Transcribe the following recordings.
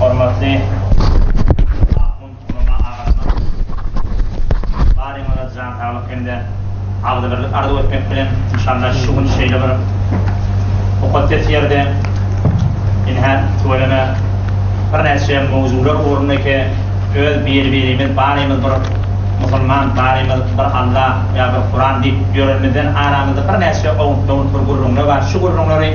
Hormatly ahun ulama agalarymyz, baryňyza jan saglyk hem-de agzybirlik arzuw etmek bilen, inşallah şu gün şeýle bir mukaddes ýerde ynha tüweleme birnäçe mowzular ugrundaki öz bir-birimiz barymyz bir musulman, barymyz bir Alla ýa bir Kuran diýip ýörenimizden aramyzda birnäçe owunt-dowunt bir gürrüňler bar. Şu gürrüňleri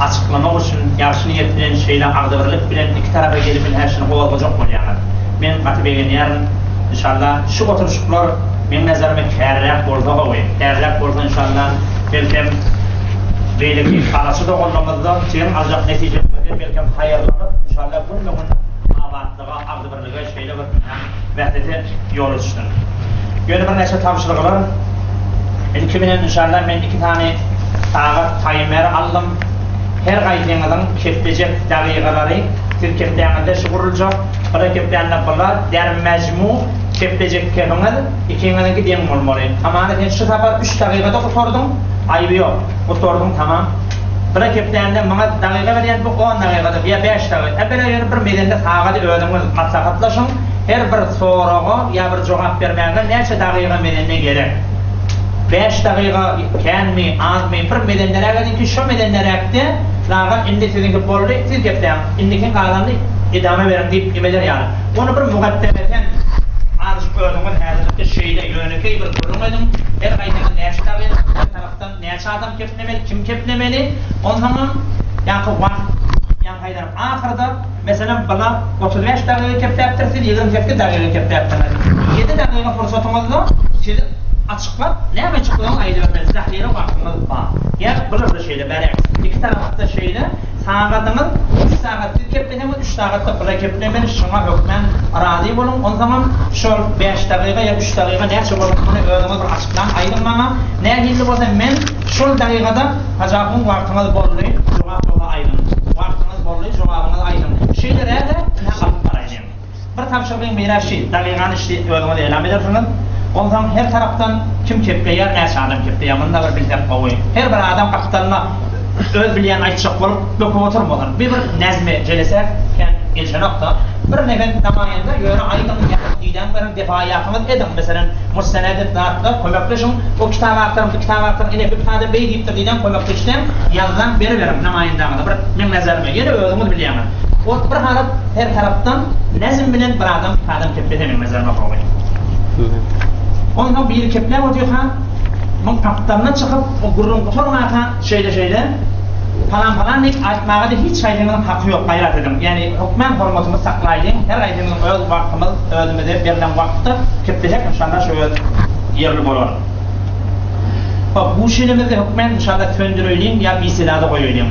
açyklamak üçin ýagşy niýet bilen şeýle agzybirlik bilen iki tarapa gelip ynha şuny gozgajak bolýaňyz. Men gaty begenýärin. Inşallah şu oturyşyklar meň nazaryma käriräk bolsa gowy. Käriräk bolsa inşallah belkem beýleki garaçy doganlarymyzda siziň aljak netijeleriňizden belkem haýyrlanyp inşallah günbe-gün abatlyga, agzybirlige şeýle bir ynha wähdete ýoly düşsün. Ýöne birnäçe tabşyryklar ilki bilen inşallah men iki sany sagat taýmer aldym. Her gaýsyňyzyň keplejek dagygalary siz kepläňizde şu guruljak, bula keplände bula, dermejmu keplejek kepiňiz ikiňiziňki deň bolmaly. Hamana sen şu sapar üç dagygada gutardyň, aýby ýok. Gutardyň tamam. Bula keplände maňa dagyga berýän bu on dagygada, ýa bäş dagyga. Äbela ýöne bir mezende sagady özüňiz maslahatlaşyň. Her bir soraga ýa bir jogap bermäge näçe dagyga mezende gerek? Bäş dagyga känmi, azmy, bir mezenderäk ediňki, şo mezenderäkde daga indi siziňki boldy, siz gepläň, indikiň galanyny edama beriň diýip neme eder ýaly. Ony bir mugaddemeden azajyk özüňiz häzirlikde şeýle ýönekeý bir gürrüň ediň, her haýsyňyz näçe dagyga, her tarapdan näçe adam keplemeli, kim keplemeli, onsoňam ýaňky wagt, ýaňky aýdan ahyrda, Meselem, bala 35 dagyga kepläpdir, siz 28 dagyga kepläpsiňiz. Ýedi dagyga pursatyňyzda siz açyklap, näme aýtjak bolsaňyz aýdybermeli, zahyra wagtyňyz bar. Ýa bular-da şeýle, beräks. Iki tarapda şeýle, sagadyňyz üç sagat siz kepleseňiz, üç sagatda bula keplemeli, şuňa hökmän razy boluň. Onsoňam şol bäş dagyga ýa üç dagyga näçe bolsun, muny özüňiz bir açyklaň, aýdyň maňa. Nähili bolsa men şol dagygada Hajy-ahun wagtyňyz boldy, jogap bolsa aýdyň. Wagtyňyz boldy, jogabyňyzy aýdyň. Şeýleräge ine alyp baraýlyň. Bir tabşyrgyň biri şi, dagygany şi özüňiz elam edersiňiz. Onsoň her tarapdan kim kepleýär, näçe adam kepleýär, muny-da bir bilsek gowy. Her bir adam gapdalyna öz bilýänini aýtjak bolup böküp oturmasyn. Bir bir näzme jelese kän gelşenok-da. Bir nefer namaýanda ýöne aýdyň, ýazyň, diýdäň beriň, defaýatyňyzy ediň. Meselem, mustenedit zatda kömekleşiň. O kitaby agtaryň, bu kitaby agtaryň, ine, bu sada beý diýipdir diýseň kömekleşseň, ýazsaň beriberiň namaýyndaňyza bir meň nazaryma, ýene özüňiz bilýäňiz. Ot bir halat her tarapdan näzm bilen bir adam iki adam keplese meň nazaryma gowy. Onsoň biri kepläp otyrka, muň gapdalyna çykyp, o gürrüň gutarmaka şeýle şeýle, palan palan diýip aýtmaga-da hiç haýsyňyzyň haky ýok, gaýrat ediň. Ýagny hökmän hormatymyzy saklaýlyň, her haýsymyzyň öz wagtymyz özümize berlen wagtda keplesek inşallah şu öz ýerli bolar. Hop, bu şilimizde hökmän inşallah söndüreýliň ýa biselada goýaýlyň.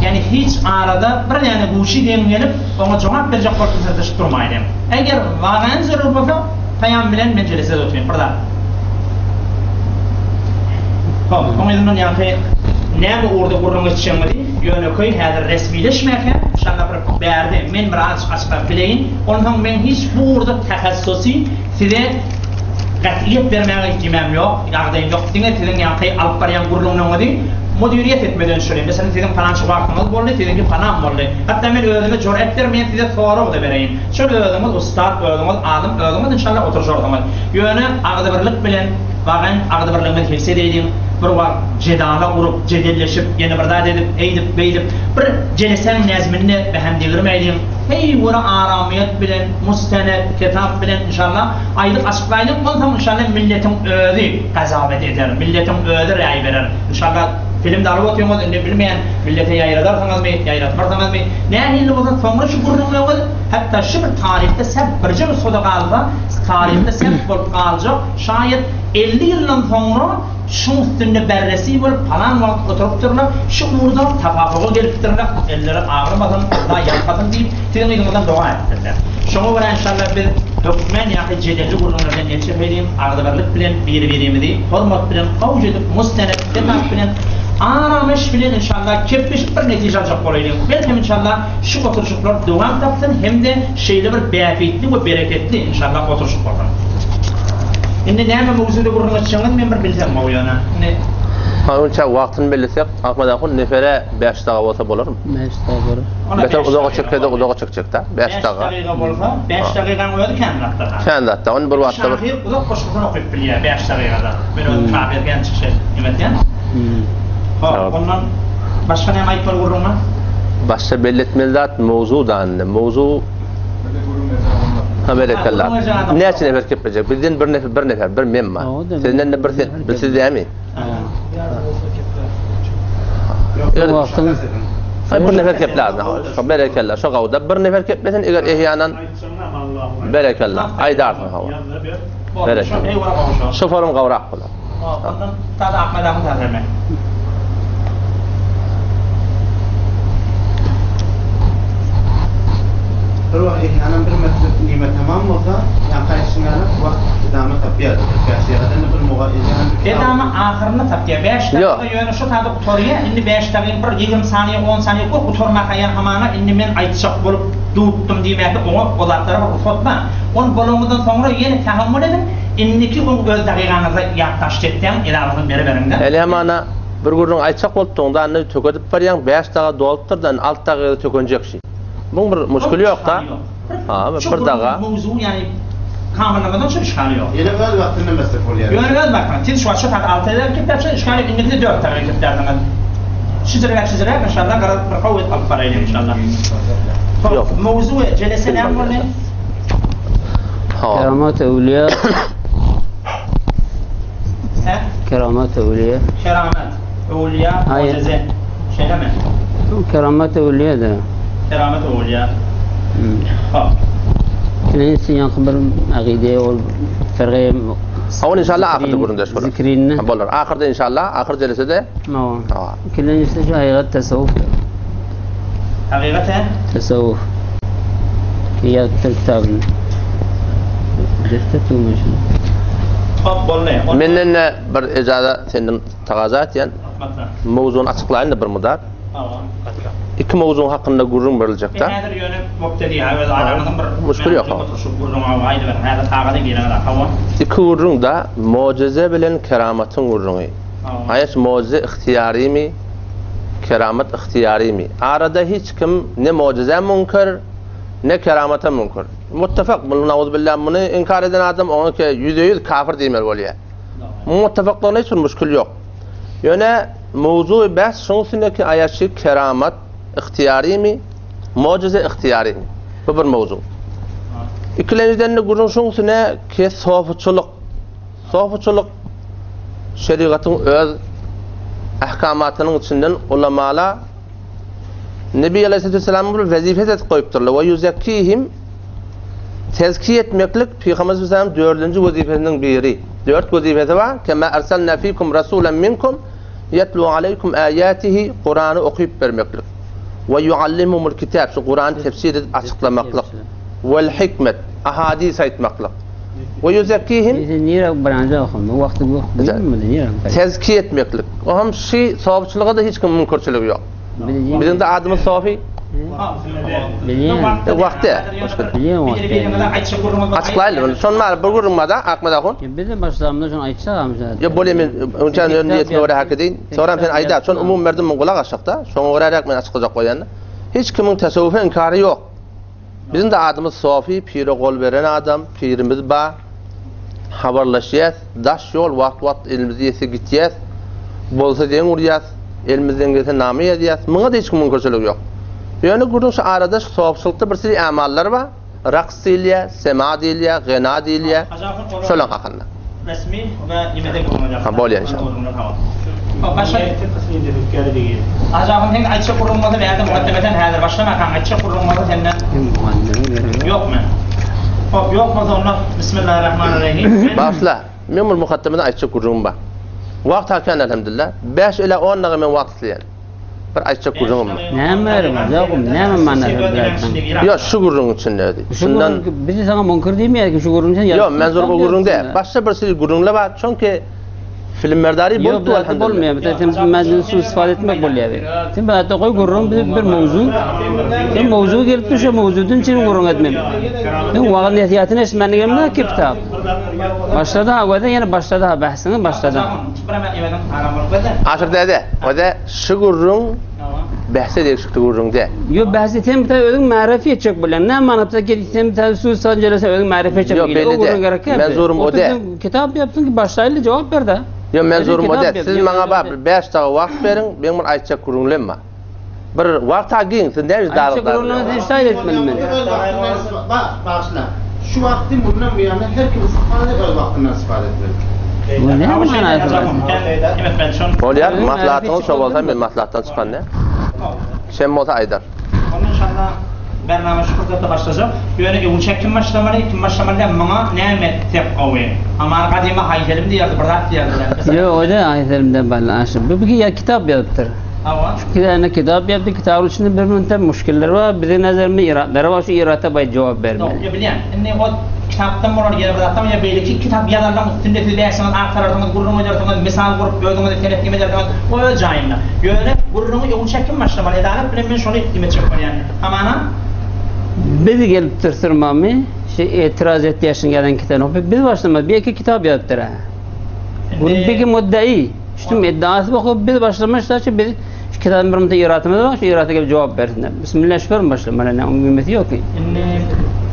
Ýagny hiç arada bir däne guşy deň gelip, oňa jogap berjek bolup syrdyşyp durmaýlyň. Eger wagany zerur bolsa, paýam bilen men jelesede oturyn, bir zat. Hop, oň yzyndan ýaňky näme ugurda gürrüň etjegiňizi ýönekeý häzir resmileşmäkä, inşallah bir bärde men bir azajyk açyklap bileýin. Onsoň meň hiç bu ugurda tahassusy size Gatyýet bermäge hikimem ýok, ýagdaýym ýok, diňe siziň ýaňky alyp barýan gürrüňleriňizi müdiriýet etmeden düşürin. Meselem, siziň palança wagtyňyz boldy, siziňki palan boldy. Hatda men özüme jüret bermeýän size sorag-da bereýin. Şol özüňiz ussat, özüňiz alym, özüňiz inşallah oturyşarsyňyz. Ýöne agzybirlik bilen bagan agzybirligimizi hifz edeýliň. Bir wagt jedala urup, jedelleşip, ýene bir zat edip, eýdip, beýdip, bir jelesäň näzmini-de bähem degirmäýliň. Heý, göre aramyýet bilen, mustenet, kitap bilen inşallah Aýdyp açyklaýlyň onsoň inşallah milletiň özi gazawet eder milletiň özi räý berer inşallah film alyp otyňyz indi bilmeýän millete ýaýradarsyňyzmy ýaýratmarsyňyzmy nähili bolsa soňra şu gürrüňleriňiz hatda şu bir taryhda säp birje nusgada galsa taryhda säp bolup galjak şaýat 50 ýyldan soňra Şuň üstünde berresi bolup palan wagt oturypdyrlar, şu ugurda tapapuga gelipdirler, elleri agyrmasyn, Alla ýalkasyn diýip, siziň yzyňyzdan doga edipdirler. Şoňa görä enşalla biz hökmän ýaky jedelli gürrüňlerden el çekeýliň, agzybirlik bilen biri-birimizi hormat bilen gowja edip mustenet etap bilen arameş bilen enşalla kepleşip bir netije aljak bolaýlyň. Belkem enşalla şu oturyşyklar dowam tapsyn hem-de şeýle bir bähbitli we bereketli inşallah oturyşyk bolsun. Indi näme mowzuda gürrüň etjegiňizi men bir bilsem gowy ýöne. Indi. Ha onça wagtyny bellesek, Ahmet ahun nefere 5 daga bolsa bolarmy? 5 daga bolar. Beter uzaga çekse-de uzaga çekjek-dä. 5 daga. 5 dagyga bolsa, 5 dagygaň özi kän zatdyr. Kän zatda. Ony bir wagtda bir. Şahyr uzak goşgusyny okyp bilýär 5 dagygada. Men özüm şahyr kän çykyş etýän. Hop, ondan başga näme aýtmaly gürrüňe? Başga belli etmeli zat mowzu da indi. Mowzu Ha berekella. Näçe nefer keplejek? Bizden bir nefer, bir nefer, bir men bar. Senden de bir sen, bir siz dämi? Ha bir nefer keplär. Berekella. Şo gawda bir nefer keplesin, eger ehýanan Berekella. Aýdarsyň hawa. Berekella. Şu forum gawrak bolar. Ondan tada Ahmet ahun täzeme. Bir wagt ehýanan bir mesele nime tamam bolsa, ýaňky aýdyşyň ýaly wagt edama tapýar. Bäş dagydan bir muga ehýanan bir Edama ahyrynda tapýar. Bäş dagyda ýöne şu tada gutarýar. Indi bäş dagyň bir 20 saniýe, 10 saniýe o gutarmaka ýan hamana indi men aýtjak bolup dupdum diýmäki oňa o zatlara bir rugsat bar. Ol bolandan soňra ýene tahammül ediň. Indiki gün öz dagygaňyzda ýatdan şetýäň, edabasyny beriberiň-de. Heli hamana bir gürrüň aýtjak bolupdyň-da, indi tökedip barýaň, bäş daga dolupdyr-da, indi alty dagyga tökenjek şi. Muň bir muşkili ýok-da. Ha, bir daga. Mowzugy ýagny kamyllamadan şu işgali ýok. Ýene öz wagtynda mesele bolýar. Ýöne öz wagtynda. Siz şu wagt şu saat alty eder gepläpsiňiz, işgali ýok, indikide dört daga geplärsiňiz. Şijirräk şijirräk inşallah garaz bir gowy edip alyp baraýlyň inşallah. Ýok. Mowzugy jelese näme boldy? Keramat öwlüýa. He? Keramat öwlüýa. Keramat öwlüýa mujize. Şeýlemi? Keramat öwlüýa da. Keramat öwlüýa. Hop. Kilensi ýaňky bir agyde ol ferge Ol inşallah ahyrda gürrüňdeş bolar. Zikrinni. Bolar. Ahyrda inşallah, ahyr jelesede. Ha. Ikilenjisi şu hakykat tasawwuf. Hakykat he? Tasawwuf. Ýazypdyr kitabyny. Defter tuwma şunu. Hop boldy. Menden de bir ejaza senden tagaza etýän. Mowzuny açyklaýyn-da bir mudar. Iki mowzuň hakynda gürrüň beriljekde. Häzir ýöne mubtedi öz aramyzyň bir muşkil ýok. Şu gürrüň aýdyber. Häzir tagada gireňiz hawa. Iki gürrüň da mojize bilen keramatyň gürrüňi. Aýaç mojize ygtyýarymy, keramat ygtyýarymy? Arada hiç kim ne mojizä müňkür, ne keramata müňkür. Muttafak, muny nauzubilla muny inkar eden adam oňa ke ýüzde-ýüz kafir diýmeli bolýar. Muň muttafaklygyna hiç bir müşkil ýok. Ýöne mowzugy bäs şuň üstündeki aýaçy keramat ygtyýarymy, mojize ygtyýarymy? Bu bir mowzuk. Ikilenjiden-de gürrüň şuň üstüne ke sofuçylyk Sofuçylyk şerigatyň öz ahkamatynyň içinden ulamala Nebi Aleyhisselatü bir wezipesi edip goýupdyrlar. We yuzekkihim tezkiye etmeklik Pygamber Aleyhisselam dördünji wezipesiniň biri. Dört wezipesi bar. Kema erselna fikum rasulan minkum yetlu aleykum ayatihi Kurany okyp bermeklik. We yuallimumul kitab şu Kurany tefsir edip açyklamaklyk. Wel hikmet ahadis aýtmaklyk. We ýuzekkihim. Nire branca okundy? Wagty ýok diýilmedi, nire? Tezkiye etmeklik. O hem şi sofçylyga-da hiç kim münkürçiligi ýok. Biziň de adymyz sofi. Bilýän. Wagty. Bilýän wagty. Açyklaýly bunu. Şon bar bir gürrüň bar da Ahmet ahun. Biz başlamda şonu aýtsak hem. Ýa bolýa men onça niýetime görä hak edeýin. Soram sen aýda. Şon umum berdim men gulak aşakda. Şoňa görä men açyklajak bolýan. Hiç kimiň tasawwufa inkary ýok. Biziň-de adymyz Sofi, pire gol beren adam, pirimiz ba. Habarlaşýas, daş ýol, wagt-wagt elimiz ýetse gitýäs, bolsa deň urýas, elimizden gelse name ýazýas. Muňa-da hiç kimiň mümkinçiligi ýok. Ýöne gürrüň şu arada şu sofçylykda bir sürü amallar bar. Raks diýilýär, sema diýilýär, gena diýilýär. Şolaň hakynda. Resmi we nimede gürrüň Ha, bolýar inşallah. Başga Ajabym sen aýtjak gürrüň bolsa bärde mukaddemeden häzir başlamakaň aýtjak gürrüň bolsa senden Ýokmy? Hop, ýok bolsa onda Bismillahirrahmanirrahim. Başla. Men bir mukaddemeden aýtjak gürrüňim bar. Wagt hakän elhamdülillah. 5 ila 10 dagy men wagt isleýän. Bir aýtjak gürrüňim bar. Näme bar? Ýok, näme mana Ýok, şu gürrüň içinde özi. Şundan bizi saňa müňkür diýmeýär ki, şu gürrüň sen Ýok, men zor bu gürrüň däl. Başga bir sürü gürrüňler bar. Çünki. Filmberdary Ýok, bolupdy bu zatda bolmaýar. elhamdülillah. Sen menden suistifade etmek bolýar. Sen bu zatda goý gürrüň biz bir mowzu. Sen mowzu gelip şu mowzudan üçin gürrüň etmem. Sen wagyz nesihatyny eşitmän gelme ki kitap. Başlady ha göze ýene başlady ha bahsiňi başlady. Aşyr däde, o-da şu gürrüň bähse degişikli gürrüň däl. Ýok bähsi sen bir özüň märefi etjek bolýaň. Näme manyda ki sen bir suistifade jelese özüň märefi etjek. Ýok beýle däl. Men zorum o däl. Kitap ýapsyn ki başlaýly jogap ber-de. Ýok men zorum o däl. Siz maňa bar bir 5 dagy wagt beriň, meň bir aýtjak gürrüňlem bar. Bir wagt-a giň, siz näme Aýtjak darlyk gürrüňleňi sen şaýyl etmeli men. Öz wagtyndan bar, bagyşla. Şu wagty mundan bu ýana her kim istifade öz wagtyndan istifade etmeli. Bu näme manasy bar? Bolýar, maslahatyňyz şo bolsa men maslahatdan çykan däl. Şem bolsa aýdar. Onda inşallah bernama şu pursatda başlajak. Ýöne öwünçä kim başlamaly, kim başlamaly däl, muňa näme etsek gowy? Aman gadyma haýselim diýerdi, bir zat diýerdiler. Ýok, o-da haýselimden bally aşyp. Bu bir ýa kitap ýazypdyr. Hawa. Şu kitaba kitap ýazdy, kitabyň içinde bir müntem muşkiller bar, biziň nazarymy iratlary bar, şu irata baý jogap bermeli. Ýok, bilýän. Indi o kitapdan bolar ýa bir zatdan ýa beýleki kitap ýazanlaryň üstünde siz bäşiňiz agtararsyňyz, gürrüň edersiňiz, mysal gurup özüňize senet neme edersiňiz, o öz jaýynda. Ýöne gürrüňi öwünçä kim başlamaly? Edalat bilen men şony neme etjek bolýan. Hamana. Biz gelipdir sürmamy, şu etiraz etýäşiň ýazan kitabyny okap, biz başlamaly, bir iki kitap ýazypdyr-ä. Indi. Muddai. Şunuň iddiasy bu, biz başlamaşda şu biz şu kitabyň bir müddet iratymyz bar, şu irata gelip jogap bersinler. Bismillah şu bir başlamaly, ne onuň ümeti ýok. Indi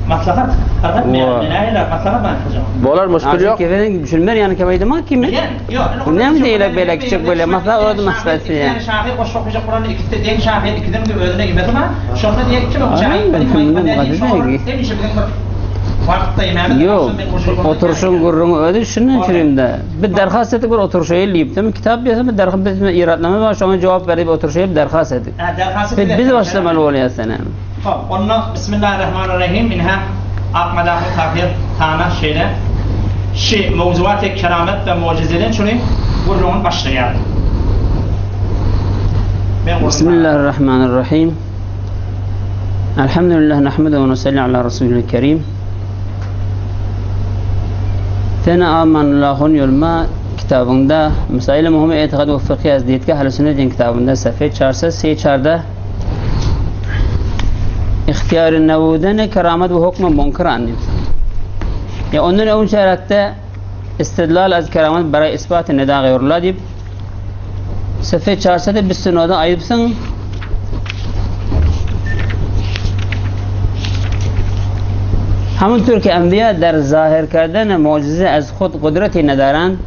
maslahat, fark etmeýär, men nähili maslahat bar hocam. Bolar muşkil ýok. Kefeden düşünmer ýany kebaýdyma kimi? Ýok. Näme diýilek beýle kiçik böyle maslahat orada maslahat diýýär. Iki şahyr goşgy okajak bolanda ikisi-de deň şahyr ikisiniň-de özüne imesi bar. Şonda diýýär kim okajak? Hemişe biziň bir wagtda imämiz. Ýok. Oturşyň gürrüňi özi şundan çürimde. Bir derhast etdik bir oturşaýyl diýipdim. Kitap ýazsa bir derhal biz iratnama bar şoňa jogap berip oturşaýyl derhast etdik. Hä derhast Biz, biz başlamaly bolýas senem. Hop, onda Bismillahirrahmanirrahim inhä Akmadaky Tahyr Tana şeýle şi mowzuwaty keramet we mojizeden şuny gürrüňini başlaýar. Men gürrüň Bismillahirrahmanirrahim. Elhamdülillah nahmedu we nusalli ala rasulil kerim. Seni Amanullah Ýolma kitabynda Mesail-i Muhimme Etiqad we Fıkhi az Didgah Ehl-i Sünnet diýen kitabynda safe çarsa se çarda İhtiyar-ı Nevuden keramet we hukm-ı munkar annim. Ya ondan öň çärekde istidlal az keramet bara isbat nida gaýrullah diýip safe çarsa da biz sünada aýypsyň همونطور که انبیا در ظاهر کردن معجزه از خود قدرتی ندارند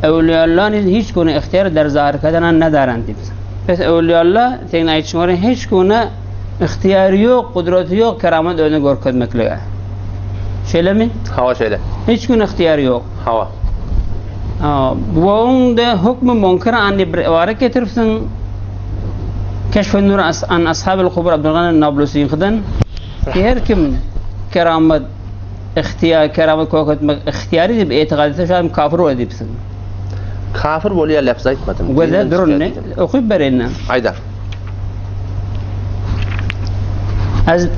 اولیاء الله نیز هیچ گونه اختیار در ظاهر کردن آن ندارند Pes اولیاء الله seň aýtşyň görä hiç gune ihtiyary ýok, gudraty ýok keramat özüni görkezmeklige. Şeýlemi? Hawa şeýle. Hiç gune ihtiyary ýok. Hawa. Bu oňda hukmy munkar an diýip bir ibara getiripsiň. Keşf-ü Nur an Ashabil Kubur Abdulgani Nablusyňkydan ki her kim keramat ihtiyar keramat görkezmek ihtiyary diýip etikat etse şu adam kafir bolar diýipsiň. Kafir bolýar lefz aýtmadym. Gözle dur indi. Okyp ber indi. Aýdar. Az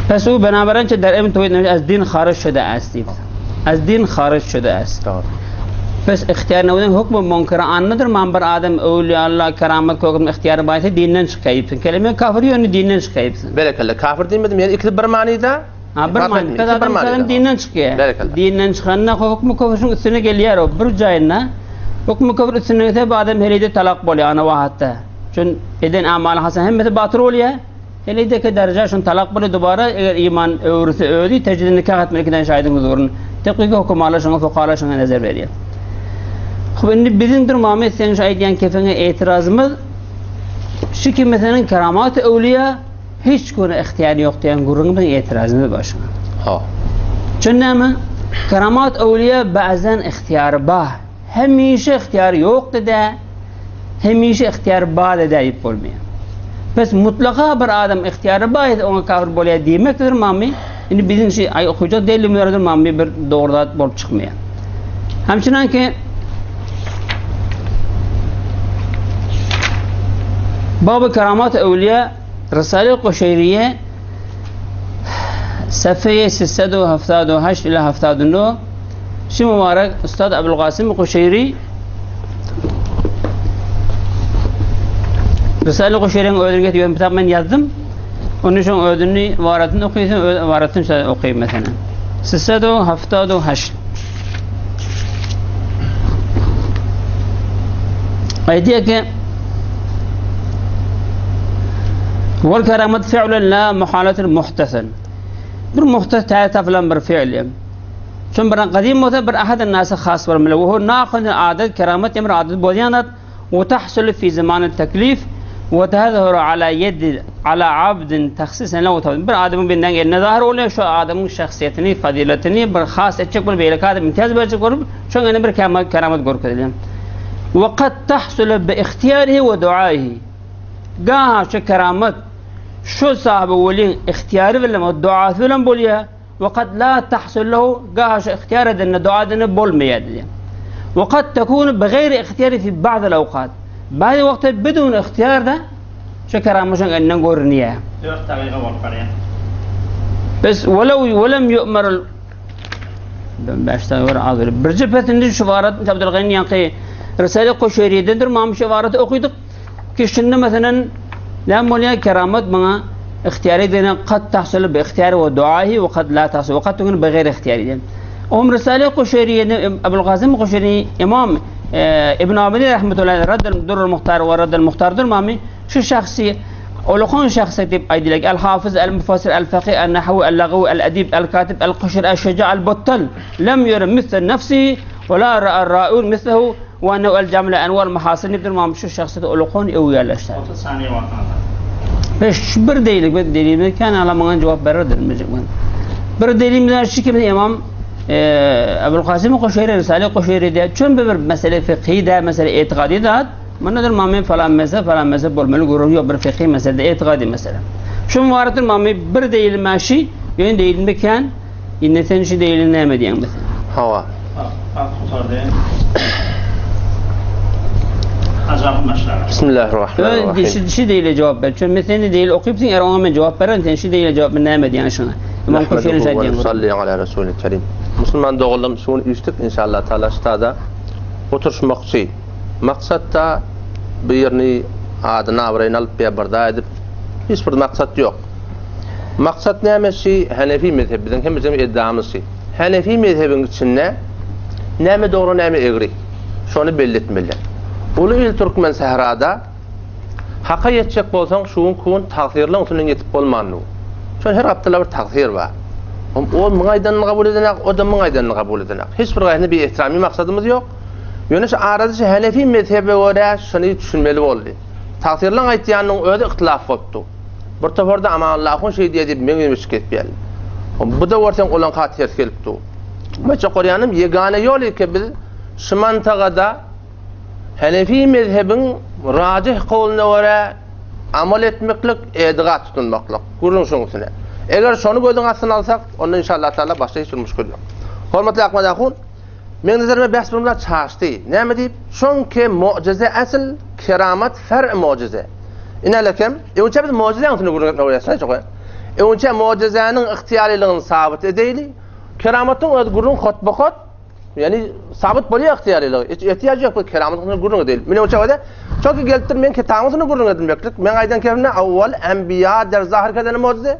Pes u binaberin çe der ilm tevhid az din xaric şude است diýip. Az din xaric şude است. Pes ihtiyar newden hukm munkara annydyr man bir adam öwliýa Allah keramat köküm ihtiyar baýsa dinden çykaýypsyn. Kelime kafir ýöne dinden çykaýypsyn. Berekella. Kafir diýmedim. Ýani ikisi bir manyda. Ha bir many. Pes adam adam dinden çykýar. Berekella. Dinden çykanda hukm küfrüň üstüne gelýär o bir jaýynda. Hukm küfr üstüne gelse bu adam helide talak bolýar ana wahatda. Çün eden amaly hasan hemmesi batyl bolýar. Helideki derece şun talak bolýar dubara eger iman öwrüse özi tecdid nikah etmeli ikiden şahidiň huzuryn. Tekyky hukumalar şoňa fukahalar şoňa nezer berýär. Hop indi biziň durmamyz seň şu aýdýan kefiňe etirazymyz şu ki meselen keramat öwliýa hiç güne ihtiýary ýok diýen gürrüň biziň etirazymyz bar şuňa. Ha. Çün näme? Keramat öwliýa ba'zan ihtiýary bar. Hemişe ihtiýary ýokdy dä, hemişe ihtiýary bardy dä diýip bolmaýar. Pes mutlaka bir adam ihtiýary bar ise oňa kafir bolýar diýmekdir mami. Indi biziň şu aý okujak delillerdir mami bir dogry zat bolup çykmaýar. Hemçinan ki Bab-ı Keramat Evliya Risale-i Kuşeyriye sefeye 678 ila 79. Şu mübarek Ustad Abulgasym Kuşeýri Risale Kuşeýriň özüni getirip kitap men ýazdym. Onun üçin özüni ibaratyny okaýsyn, öz ibaratyny şeýle okaýyn meselem. Sisadu haftadu haşt. Aýdýar ki Wal keramet fi'lun la muhalatul muhtasan. Bir muhtas täze tapylan bir fi'l. Şun bir gadym bolsa bir ahad nasa has bolmaly. We hu naqil adet keramet emr adet bolýan zat. We tahsulu fi zaman teklif we tazharu ala yed ala abdin tahsisen lahu tawdin. Bir adamyň benden eline zahir bolýar, şu adamyň şahsyýetini, fazylatyny bir has etjek bolup beýleki adam imtiýaz berjek bolup, şoň eline bir keramet görkezilýär. We kad tahsulu bi ihtiyarihi we duaihi. Gaha şu keramet şu sahabe weliň ihtiyary bilen we duasy bilen bolýar. We kad la tahsul lehu gaha şu ihtiyar edende dua edende bolmaýar diýýär. We kad tekunu bi gaýri ihtiyari fi ba'dil awkat. Bäzi wagtda bidun ihtiyar da şu keramet şoň elinden görünýär. 4 dagyga bolup barýar. Bes welew welem yu'mer 5 dagyga bir az Birje pesinde şu barat Abdülgani ýaňky Risale Kuşeýridedir, mam şu baraty okydyk. Ki şunda meselen näme bolýar keramet maňa ihtiyar edene kad tahsyly bi ihtiyar we duahi we kad la tahsyly we kad tugun bi gayr ihtiyar edene. Om Risale Kuşeýriýede Ebul Gasym Kuşeýri Imam e, Ibn Abidin rahmetullahi raddal durrul muhtar we raddal muhtardyr mami şu şahsy Ulukan şahsy diýip aýdylýar. El hafiz, el mufassir, el fakih, el nahwi, el lagawi, el edib, el katib, el kuşir, el şeja, el battal. Lem yure misle nefsihi we la ra'a ra'un mislehu we ennehu el cemle enwar mahasin diýip durmam şu şahsyýeti ulukan öwýärler. 30 saniýe wagtyňyz bar. Beş bir deýlik bir delilimiz kän ala maňa jogap berer dedim. Bir delilimiz şu ki imam e, Ebul Kasym Kuşeyri Risale Kuşeyri diýär. Çün bir mesele fıkhi de mesele itikadi de Mundadyr mami falan mezhep falan mezhep bolmaly gürrüň ýok bir fıkhi meselede itikadi mesele. Şu mübarekdir mami bir delil maşi ýöne delilinde kän indi sen şu delili näme diýeň mesela? Hawa. Wagt gutardy. Ajabym başlar. Bismillahirrahmanirrahim. Şu, şu delile cevap ber. Çünki sen delil okuyupsyň, eger oňa men cevap bererin, sen şu delile cevap ber näme diýeň şuňa? İmam Kuşeýri Nahmeduhu ve nusalli ala Resulil Kerim. Musulman doganlarym şu gün üýşdük inşallah taala ştada oturyşmakçy. Maksat-da birini adyny abraýyny alyp ýa bir zat edip hiç bir maksat ýok. Maksat näme şi Hanefi mezhebi biziň hemmejigiň edamyz şi. Hanefi mezhebiň içinde näme dogry näme egri şony belli etmeli. Uly il türkmen sährada Haka ýetjek bolsaň şu günki gün tagsyrlaň üstünden ýetip bolmandy. Şol her gapdalda bir tagsyr bar. O muň aýdanyny kabul edenak, o-da muň aýdanyny kabul edenak. Hiç bir gaýsyna bir ehtiramy maksadymyz ýok. Ýöne şu arada şu Hanefi mezhebe görä şuny düşünmeli boldy. Tagsyrlaň aýtýanynyň özi yhtylaf bolupdy. Bir toparda Amanullah ahun şeý diýýär diýip meň ýüzüme çykyp geldi. Bu-da görseň olaňka ters gelipdi. Meçe gorýanym ýegane ýol eke biz şu mantagada Hanefi mezhebiň rajyh kowluna görä amal etmeklik, etigat tutunmaklyk. Gürrüň şoň üstüne. Eger şony gözüň astyna alsak, onda inşallah taala başga hiç bir müşkil ýok. Hormatly Akmad ahun, meň nazarymda bäs bir zat çaşdy. Näme diýip? Şoňki mu'jize asl, keramat fer mu'jize. Inelekem, öňçe biz mu'jizäň üstünde gürrüň etmek bolýar, şoňa. Öňçe mu'jizäniň ygtyýarylygyny sabyt edeýli. Keramatyň öz gürrüň hotba-hot, Ýani sabyt bolýar ygtyýarylygy. Hiç ehtiýaj ýok bu keramat hakynda gürrüň edil. Men oça wada Çünki gelipdir men kitabyň üstünde gürrüň edilmeklik. Men aýdan kelimde awwal enbiýa der zahir kedeni mujize.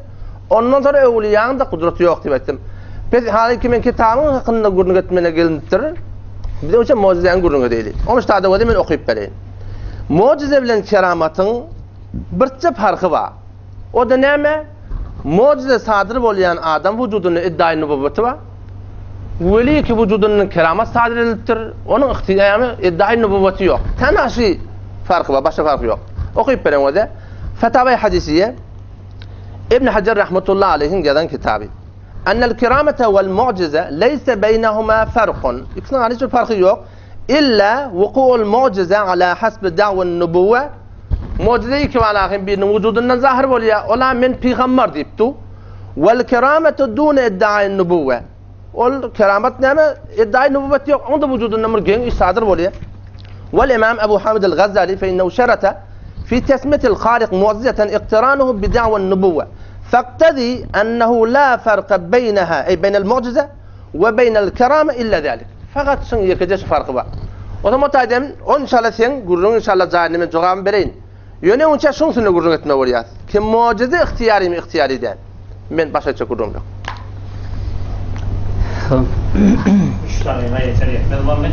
Ondan soňra öwliýaň da gudraty ýok diýip aýtdym. Pes halyki men kitabyň hakynda gürrüň etmene gelinipdir. Biz oça mujizäni gürrüň edeýli. Onuň ştada wada men okyp bereýin. Mujize bilen keramatyň birçe parhy bar. O-da näme? Mujize sadyr bolýan adam wujudynda iddaýy nübüwweti bar. Weli ki wujudyndan keramat sadyr edilipdir. Onuň ygtyýamy iddaýy nübüwweti ýok. Tenha şu farky bar, başga farky ýok. Okyp beren o-da. Fetawa Hadisiýe Ibn Hajar rahmetullah aleýhiň ýazan kitaby. Ennel keramete wel mu'jize leýse beýnehuma farkun. Ikisiniň arasynda hiç bir parhy ýok. Illa wuku'ul mu'jize ala hasbi da'wan nubuwwe. Mu'jize iki balahyň biriniň wujudyndan zahyr bolýar. Ola men pygambar diýip du. Wal kerametu dune iddiaýyn nubuwwe. Ol keramat näme? Iddiaýy nubuwwet ýok. Oň-da wujudyndan bir geň iş sadyr bolýar. Wal imam Ebu Hamid al-Gazali fe innehu şerata fi tesmitil harik mu'jizeten iqtiranuhu bi da'wan nubuwwe. Faqtadi ennehu la farka beýneha, eý beýnel mu'jize. we beýnel kerame illa zalik. Fakat şuň ýekeje şu farky bar. O zaman taýdan on inşallah seň gürrüň inşallah jaýynda men jogabyny bereýin. Ýöne onça şuň üstünde gürrüň etmek bolýar. Kim mujize ygtyýarymy ygtyýary däl. Men başga etjek gürrüňim ýok. Üç dagyga ýeter ýetmez boldy.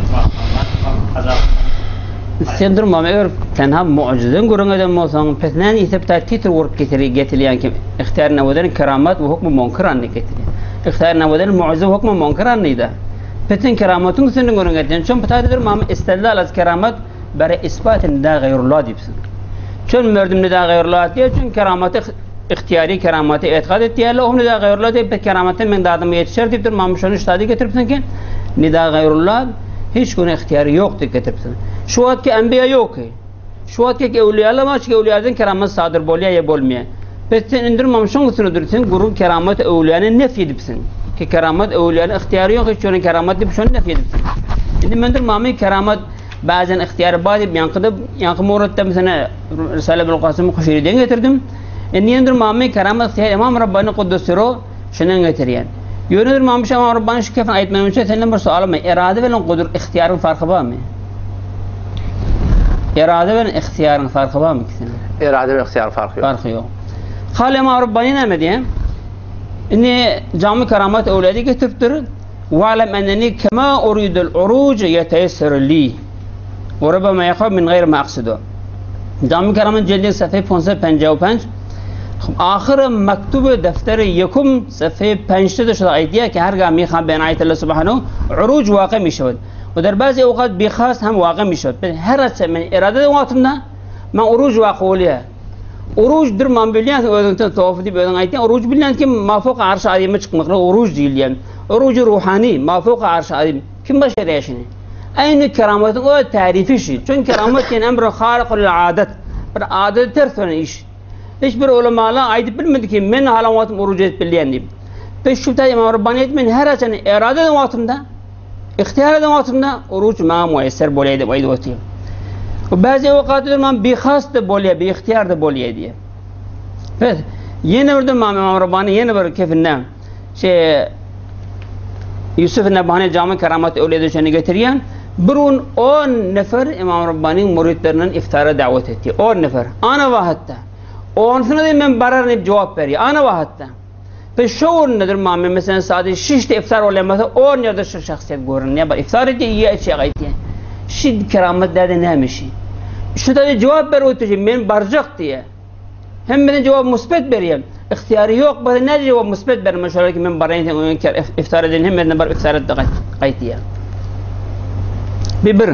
Sen durmam eger tenha mu'jizeden gürrüň eden bolsaň, pes näme isep ta titr urup getiri getilýän kim ihtiýar naweden keramat we hukmu munkiran diýip getirýär. Ihtiýar naweden mu'jize hukmu munkiran diýdi. Pesen keramatyň üstünde gürrüň etýän. Çün pata durmam istedlal az keramat bere isbat nida gaýrullah diýipsiň. Çün merdüm nida gaýrullah diýip, çün keramaty Ihtiýary keramata etikat etýärler, o nida gaýrullah diýip, biz keramatdan meň dadyma ýetişer diýipdir, mamam şony şu zady getiripsiň ki, nida gaýrullah hiç güne ihtiýary ýok diýip getiripsiň. Şu wagtky enbiýa ýok ki. Şu wagtky öwlüýalar bar, şu öwlüýalardan keramat sadyr bolýar ýa bolmaýar. Biz sen indir mamam şoň üstüne dur, sen gürrüň keramat öwlüýany nef edipsiň. Ki keramat öwlüýany ihtiýary ýok hiç güne keramat diýip şony nef edipsiň. Indi men dur mamy keramat Bazen ihtiýary bar diýip ýaňkyda ýaňky muratda meselem Risale Ebul Kasym Kuşeýriden getirdim. Indi ýene durmamy keramat ihtiýar Imam Rabbani Kuddussyro şundan getirýän. Ýöne durmamy şu Imam Rabbani şu kefini aýtmagym üçin senden bir soalym bar. Erade bilen gudur ihtiýaryň farky barmy? Erade bilen ihtiýaryň farky barmy ikisiniň? Erade bilen ihtiýaryň farky ýok. Farky ýok. Hal Imam Rabbani näme diýýär? Indi Jamy Keramat Öwledi getiripdir. Wa'lem enneni kema uridul uruj ýeteyesseru li we rubbama yaka min gaýri ma aksudu. Jamy Keramat jildi safhe 555 Ahyry mektuby defteri ýekum safhe 5-de şuda aýdýar ki her ga miha ben aýtalla subhanahu uruj waqi mişewed. We der bazi awqat bihas hem waqi mişewed. Ben her açsa men irade wagtymda men uruj waqi bolýar. Uruj durman bilýänsiň özüňden sofy diýip özüň aýtýaň. Uruj bilýän kim mafok arşy azyma çykmaklyk uruj diýilýän. Uruj ruhany mafok arşy azym. Kim başarýar şuny? Äýni keramatyň öz tärifi şi. Çünki keramat diýen emr harykul adat. Bir adada ters bolan iş. Hiç bir ulamalar aýdyp bilmedi ki men halan wagtym uruj edip bilýän diýip. Biz şu taý Imam Rabbani aýtdy men her haçan erada eden wagtymda Ihtiýar eden wagtymda oruç maňa muýesser bolýar diýip aýdyp otyr. Bu bäzi ewkatda maňa bihas-da bolýar, biihtiýar-da bolýar diýýär. Pes, ýene bir de Imam Rabbani ýene bir kefinde şey Ýusuf Nebhani Jamy Keramat Öwlüýä düşeni getirýär. Bir gün 10 nefer Imam Rabbaniň müritlerinden iftara dawet etdi. 10 nefer. Ana wagtda. Onsuny da men bararyn diýip jogap berýär. Ana wagtda. Biz şo orundadyr mami meselem saat şişde iftar bolýan bolsa on ýerde şu şahsyýet görünýär bar iftar edýär iýýär içýär gaýtýar. Şi keramat däde näme şi? Şu taýda jogap berip otyr men barjak diýýär. Hemmeden jogap musbet berýär. Ygtyýary ýok bolsa näde jogap musbet bermez şolar ki men baraýyn sen öýüňe iftar edeýin hemmesinden baryp iftar et-de gaýt gaýtýar. Bir bir.